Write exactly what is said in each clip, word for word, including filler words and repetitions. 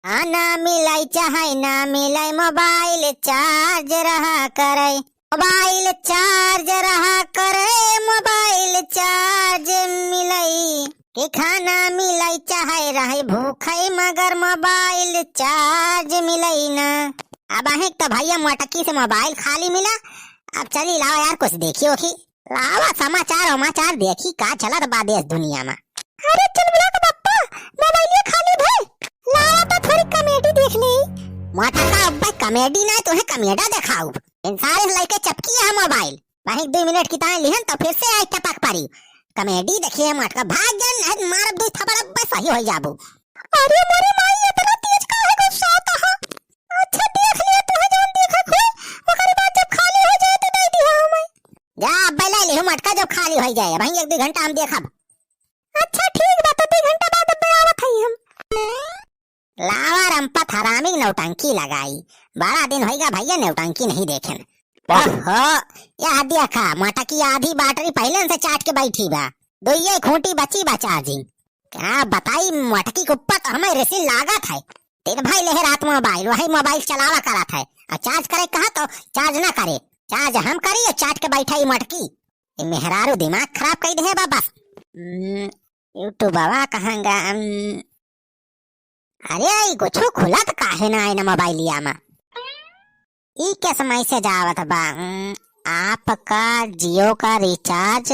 खाना मिलै चाहे ना मिलै, मोबाइल चार्ज रहा करै। मोबाइल चार्ज रहा करै, मोबाइल चार्ज मिलै। कि खाना मिलै चाहे रहे भूखै, मगर मोबाइल चार्ज मिलै ना। अबहीं त भइया मोटकी से मोबाइल खाली मिला। अब चली लावा यार कुछ देखी ओखी। लावा समाचार उमाचार देखी का चलत बा देश दुनिया मा। अरे चुलबुला के पप्पा, मोबाइलिया खाली भई। लावा त थोड़ी कॉमेडी देख लेई। मोटका अब्बे कॉमेडी ना, तुहे कमेडा देखाउब। इन सारे लइके चपकी है मोबाइल। वहीं दुइ मिनट की ताई लिहन तो फिर से आई टपक परी। कॉमेडी देखिए मोटका, भाग जान, नहीं मारब दुइ थप्पड़, अब्बे सही होइ जाबू। अरे मोरे माई, इतना तेज काहे गुस्सात ह? अच्छा देख लिया, तुहे जौन देखक होई, ओकरे बाद जब खाली होइ जाए तो दे दिहा हमें। जा अब्बे ले लिहू मोटका, जब खाली होइ जाए, वहीं एक दुइ घंटा हम देखब। अच्छा ठीक बा, तो दुइ घंटा बाद अब्बे आवत हई हम। लावा रंपत हरामी नौटंकी लगाई। बड़ा दिन होइगा भइया नौटंकी नहीं देखेन। वाह। ओहो, यह देखा, मोटकी आधी बैटरी पहिले से चाट के बैठी बा। दुइये खूंटी बची बा चार्जिंग। का बताई, मोटकी के ऊपर तो हमें रिसिन लागत है। दिन भर लेहे रात मोबाइल, वही मोबाइल चलावा करत है। और चार्ज करे कहा तो चार्ज ना करे। चार्ज हम करी और चाट के बैठा ई मोटकी। ई मेहरारू दिमाग खराब कई देहे बा बस। हम्म, YouTubeवा कहाँगा, हम्म, अरे, ई कुछो खुलत काहे ना है ना मोबाइलिया मा? ई कैसे मैसेज आवत बा? उम, आपका जियो का रिचार्ज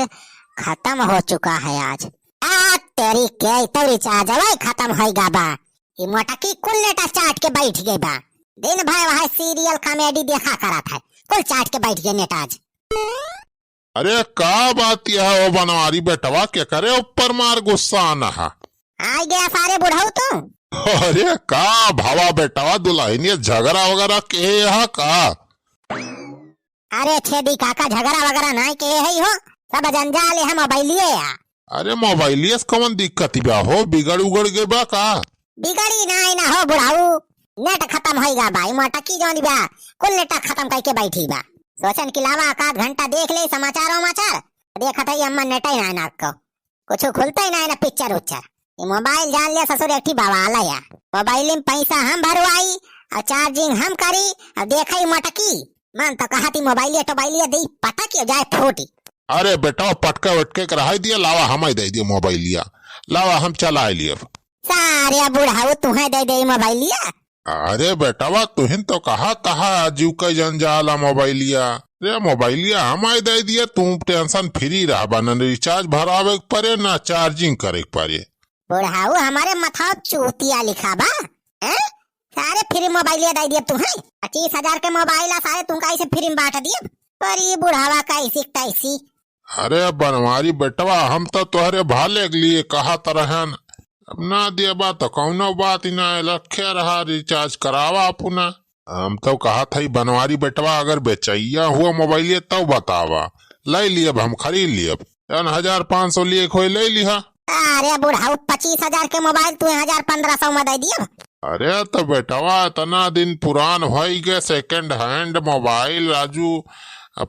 खतम हो चुका है आज। आ, तेरी के, ई तो रिचार्ज वही खतम होइगा बा। ई मोटकी कुल नेटा चाट के बैठ गई बा। दिन भर वह सीरियल कॉमेडी देखा करत है, कुल चाट के बैठ गए नेटा आज। अरे का बात यह हो बनवारी बेटवा, केकरे ऊपर मार गुस्सा न हा? आइ गया सारे बुढ़ऊ तू। अरे का भवा बेटवा, दुलहिनिया झगरा वगरा के हा का? अरे छेदी काका, झगरा वगरा नाई के है हो, सब जंजाल है मोबाइलिए या। अरे मोबाइलिए से कौन दिक्कत बा हो, बिगड़ उगड़ गए बा का? बिगड़ी नाई ना हो बुढ़ऊ, नेट खतम होइगा बा, ई मोटकी जौन बा, कुल नेट खतम कइके बैठी बा। सोचन कि लावा एक आध घंटा देख ले समाचार वमाचार, देखत है अम्मा नेट ही नाई ना को, कुछ खुलता ही नाई ना पिक्चर उच्चर। ई मोबाइल जान ले ससुर एक ठी बवाल है या। मोबाइल में पैसा हम भरवाई, और चार्जिंग हम करी, और देखई मोटकी। मन तो कहती मोबाइलिया टोबाइलिया दे पटक के जाए फूटी। अरे बेटा पटके वटके के रहाई दिया, लावा हमें दे दिया मोबाइलिया, लावा हम चलाए लिए। सारे बुढ़ऊ तुहे दे दे मोबाइलिया। अरे बेटवा, तुहिन तो कहा, कहा आजू का जंजाल आ मोबाइलिया। रे मोबाइलिया हमारे दे दिया, तू टेंशन फ्री रहबा, न रिचार्ज भरावे के परे, न चार्जिंग करे के परे। बुढ़ऊ हमारे मथवा चूतिया लिखा बा, हैं? सारे फ्री मोबाइलिया दे दिया तुहे, पच्चीस हजार के मोबाइल आ, सारे तुमका ऐसे फ्री में बांट दिया। पर ये बुढ़ावा का ऐसी तैसी। अरे बनवारी बेटवा, हम तो तोहरे भाले के लिए कहत रहन। अब ना देबा तो कौनो बात ही ना, रखे रहा, रिचार्ज करावा अपना। हम तो कहत हई बनवारी बेटवा, अगर बेचैया हुआ मोबाइलिया तब बतावा, ले लियब हम, खरीद लियब। जौन हजार पाँच सौ लिए खोई ले लिहा। अरे बुढ़ऊ, पच्चीस हजार के मोबाइल तू हजार पन्द्रह सौ में दे दियब। अरे तो बेटवा, इतना दिन पुरान होई गए second hand मोबाइल राजू,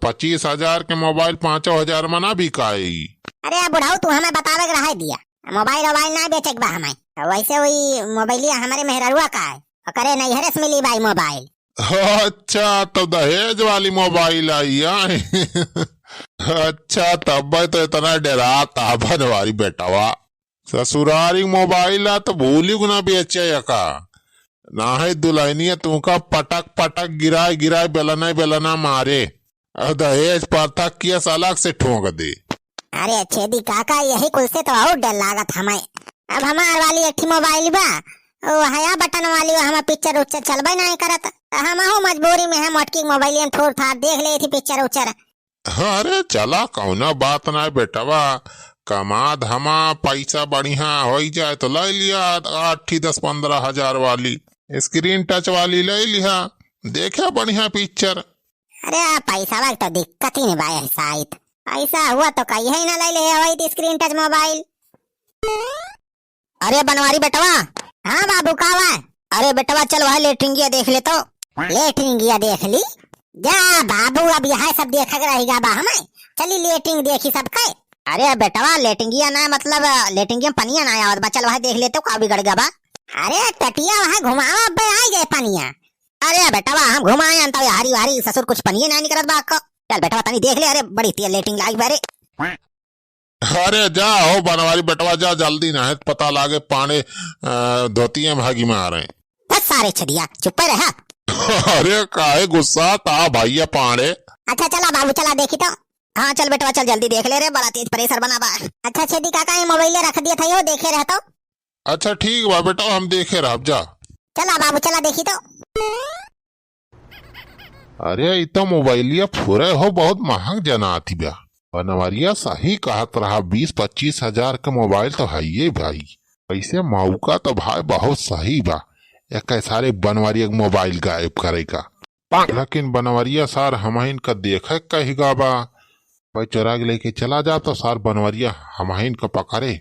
पच्चीस हजार के मोबाइल पाँचों हजार में ना बिकाई। अरे बुढ़ऊ, तू हमें बतावे के रहे दिया, मोबाइल वोबाइल ना बेचे के बा हमें। वैसे वही मोबाइलिया हमारे मेहररुआ का है, ओकरे नैहरे से मिली बा ई मोबाइल। अच्छा, तो दहेज वाली मोबाइल आई है। अच्छा, तब तो इतना डरात आ बनवारी बेटवा। ससुरारी मोबाइल आ तो भूली गुना बेचे का। ना है दुल्हनिया तुमका पटक पटक गिराए गिराए बेलना बेलना मारे। और दहेज प्रथा केस अलग से ठोंक दे। अरे छेदी काका, यही कुल से तो और डर लागत हमें। अब हमार वाली एक ठी मोबाइल बा, वो हया बटन वाली, वो हमार पिक्चर उच्चर चलबे नहीं करत। तो हम हो मजबूरी में हम मोटकी मोबाइल में थोड़ थाड़ देख ले थी पिक्चर उच्चर। अरे चला, कौनो बात ना बेटवा, कमा धमा पैसा बढ़िया होई जाए तो ले लिया आठ ठी दस पन्द्रह हजार वाली, screen touch वाली ले लिहा, देखा बढ़िया पिक्चर। अरे, पैसा वाला तो दिक्कत ही नहीं बा, ऐसा आइत। पैसा हुआ तो कहीं ही ना ले ले, वही screen touch मोबाइल। अरे बनवारी बेटवा। हाँ बाबू, का बा? अरे बेटवा, चल वह लेटरिंगिया देख ले तो। लेटरिंगिया देख ली? जा बाबू, अब यह सब देखे के रहेगा बा हमें। चली लेटरिंग देखी सबके। अरे बेटवा, लेटरिंगिया ना, मतलब लेटरिंगिया में पनिया ना आवत बा, चल वह देख ले तो, का बिगड़ गया बा? अरे टटिया वहाँ घुमावा, अब्बे आई जाए पनिया। अरे बेटवा, हम घुमाए अंता हरी हरी ससुर कुछ पनिये ना निकरत बा को। चल बेटवा, तनी देख ले, अरे बड़ी तेज लेटरिन लाग बा रे। अरे जा हो बनवारी बेटवा, जा जल्दी, नाहीं त पता लागे पांड़े, अ, धोतिये में हगी मारे। बस सारे छदिया, चुप्पे रहा। अरे काहे गुस्सा ता भैया पांड़े? अच्छा चला बाबू, चला देखी तो। हाँ चल बेटवा, चल जल्दी देख ले रे, बड़ा तेज pressure बना बा। अच्छा छेदी काका, ये मोबाइल रख दिया था, यो देखे रह तो। अच्छा ठीक बा बेटा, हम देखे रहब जा। चला बाबू, चला देखी तो। अरे, ई तो मोबाइलिया फुरे हो, बहुत महंग जनात बा। बनवरिया सही कहत रहा, बीस पच्चीस हजार के मोबाइल तो हइये भाई। वैसे मौका तो भाई बहुत सही बा, एक सारे बनवरिया के मोबाइल गायब करे का। लेकिन बनवरिया सार हमहिन का देखे कहि गा बा, भाई चोरा के लेके चला जा तो सार बनवरिया हमहिन का पकड़े।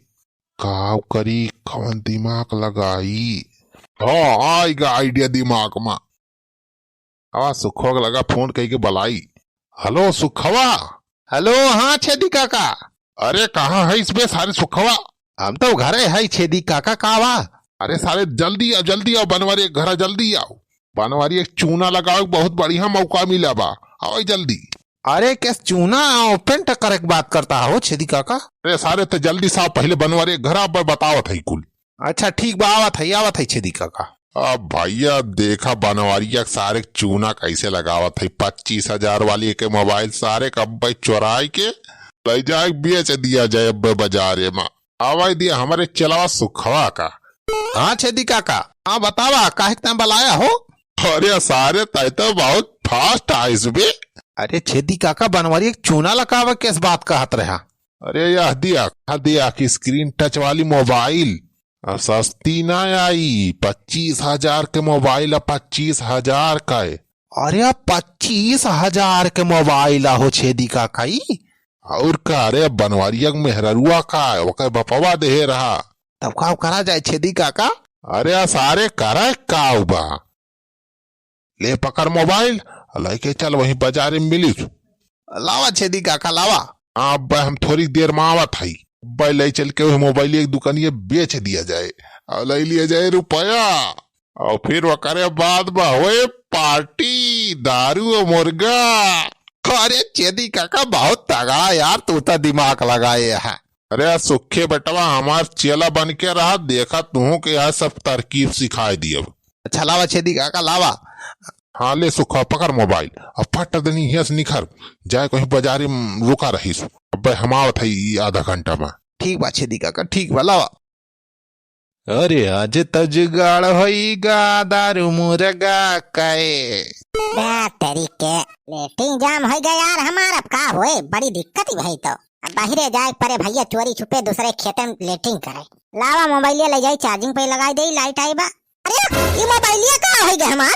का करी, कौन दिमाग लगाई? हाँ, आइगा idea दिमाग में। आवा सुखवा के लगा फोन कइके बलाई। हेलो सुखवा। हेलो, हाँ छेदी काका। अरे कहाँ है इस बे सारे सुखवा? हम तो घरे है छेदी काका, का बा? अरे सारे जल्दी आओ, जल्दी आओ, बनवारी एक घरा जल्दी आओ। बनवारी एक चूना लगावे के बहुत बढ़िया मौका मिला बा, आओ जल्दी। अरे केस चूना और पेंट करे के बात करता हो छेदी काका? अरे सारे तो जल्दी साहब पहले बनवारी एक घरा पर बतावत है कुल। अच्छा ठीक बा, आवत है, आवत है छेदी काका। अब भैया देखा बनवारिया के सारे चूना कैसे लगावत है। पच्चीस हजार वाली के मोबाइल सारे कब्बे चोराई के ले जाए बेच दिया जाए अब बाजारे में। आवाज दिया हमारे चलावा सुखवा का। हाँ छेदी काका, हाँ बतावा काहे के तुम बुलाया हो? अरे सारे तय तो बहुत fast आइस बे। अरे छेदी काका बनवारी एक चूना लगावा किस बात कहत रहा? अरे यह दिया, हाँ दिया कि screen touch वाली मोबाइल आ, सस्ती ना आई, पच्चीस हजार के मोबाइल आ, पच्चीस हजार का है। अरे पच्चीस हजार के मोबाइल आ हो छेदी काका ई? और का रे बनवारिया के मेहररुआ का है, ओकर बपवा देहे रहा। तब का करा जाए छेदी काका? अरे आ सारे करे का बा? ले पकड़ मोबाइल, लइके चल वहीं बाजारे में मिली। लावा छेदी काका, लावा। हाँ, अब हम थोड़ी देर में आवत हई। अब ले चल के वही मोबाइल एक दुकानिए बेच दिया जाए और ले लिया जाए रुपया। और फिर ओकरे बाद में होए पार्टी, दारू और मुर्गा। अरे छेदी काका, बहुत तगड़ा यार, तू तो दिमाग लगाए है। अरे सुखे बेटवा, हमार चेला बन के रहा, देखा तुहूँ के यहाँ सब तरकीब सिखाए दियब। अच्छा लावा छेदी काका, लावा। हाँ ले सुखा, पकड़ मोबाइल, अब फट देनी हियाँ से निखर, जाए कहीं बाजारी में रुका रहीस। अबे हम आवत है ई आधा घंटा में। ठीक बा छेदी काका, ठीक बा, लावा। अरे आज त जुगाड़ होई गा दारू मुर्गा के। बे तेरी के, लेटरिन जाम होइ गए यार हमार, अब का होए, बड़ी दिक्कत ही भई तो। अब बाहिरे जाए परे भैया, चोरी छुपे दूसरे खेते में लेटरिन करे। लावा मोबाइलिया ले जाई, charging पे लगाई देई, light आई बा। अरे ई मोबाइलिया का होइ गए हमार?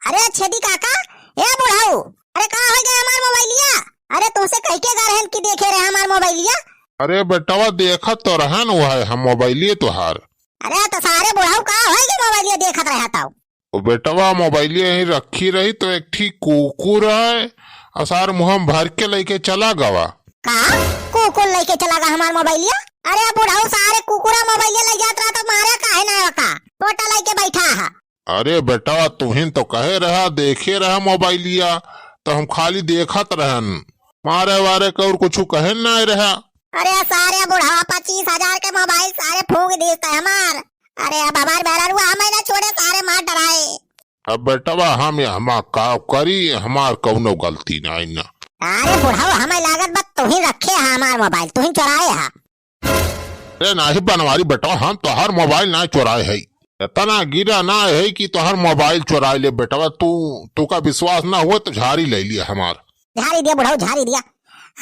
अरे छेदी काका, ए बुढ़ऊ, अरे का होइ गए हमार मोबाइलिया? अरे तुमसे कह के गा रहन कि देखे रहे हमार मोबाइलिया। अरे बेटवा देखत तो रहन वो है हम मोबाइलिए तोहार। अरे तो सारे बुढ़ऊ का होइ गए मोबाइलिया देखत रहा ताऊ? ओ बेटवा मोबाइलिया यहीं रखी रही तो एक ठी कुकुर है और सार मुँह में भर के लेके चला गवा। का? कुकुर लेके चला गा हमार मोबाइलिया? अरे बुढ़ऊ सारे कुकुरा मोबाइलिया ले जात रहा तो मारे काहे ना का? टोटा लेके बैठा है। अरे बेटवा, तुहिन तो कहे रहा, देखे रहा मोबाइलिया, तो हम खाली देखत रहन, मारे वारे के और कुछ कहे ना रहा। अरे सारे बुढ़वा, पच्चीस हजार के मोबाइल सारे फूंक दीस ते हमार। अरे अब हमार मेहररुआ हमें ना छोड़े, सारे मार डराए। अब बेटवा, हम यहाँ का करी, हमार कौनो गलती नहीं ना। अरे बुढ़वा, हमें लागत बा तुहिन रखे है हमार मोबाइल, तुहिन चोराए है। अरे नाही बनवारी बेटवा, हम तोहार मोबाइल ना चोराए है। इतना गिरा ना है कि तोहार मोबाइल चोराए ले बेटवा। तू, तू का विश्वास ना हुआ तो झारी ले लिया हमार। झारी दिया बुढ़ऊ, झारी दिया।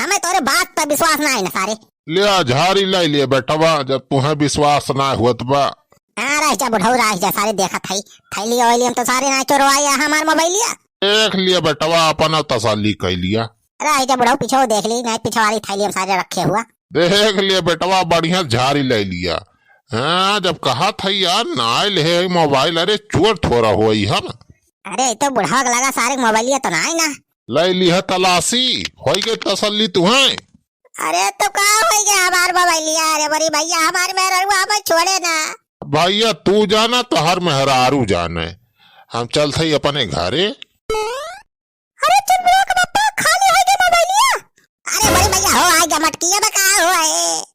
हमें तोरे बात पर विश्वास ना है ना सारे। लिया झारी ले लिया बेटवा, जब तुहे विश्वास ना हुआ तो बा। हाँ रह जा बुढ़ऊ, रह जा, सारे देखत है। थैली वैली हम तो सारे ना चोरवाए है हमार मोबाइलिया। देख लिया बेटवा, अपन तसल्ली कर लिया। रह जा बुढ़ऊ, पीछे देख ली, नहीं पीछे वाली थैली हम सारे रखे हुआ। देख ले बेटवा, बढ़िया झारी ले लिया। हाँ, जब कहा था यार, ना ले मोबाइल, अरे चोर थोड़ा होई हम। अरे, ई तो बुढ़वा के लगा सारे मोबाइलिया तो ना है ना। ले लिया तलाशी, होई गई तसल्ली तुहे। अरे, तो का होई गया हमार मोबाइलिया? अरे, बड़ी भैया, हमार मेहररुआ हमें छोड़े ना। भइया तू जाना, तोहर मेहरारू जाने, हम चलत हई अपने घरे। अरे चुनमुआ के पप्पा, खाली होइ गए मोबाइलिया। अरे बड़े भइया हो, आइ गए मटकिया में का हो है?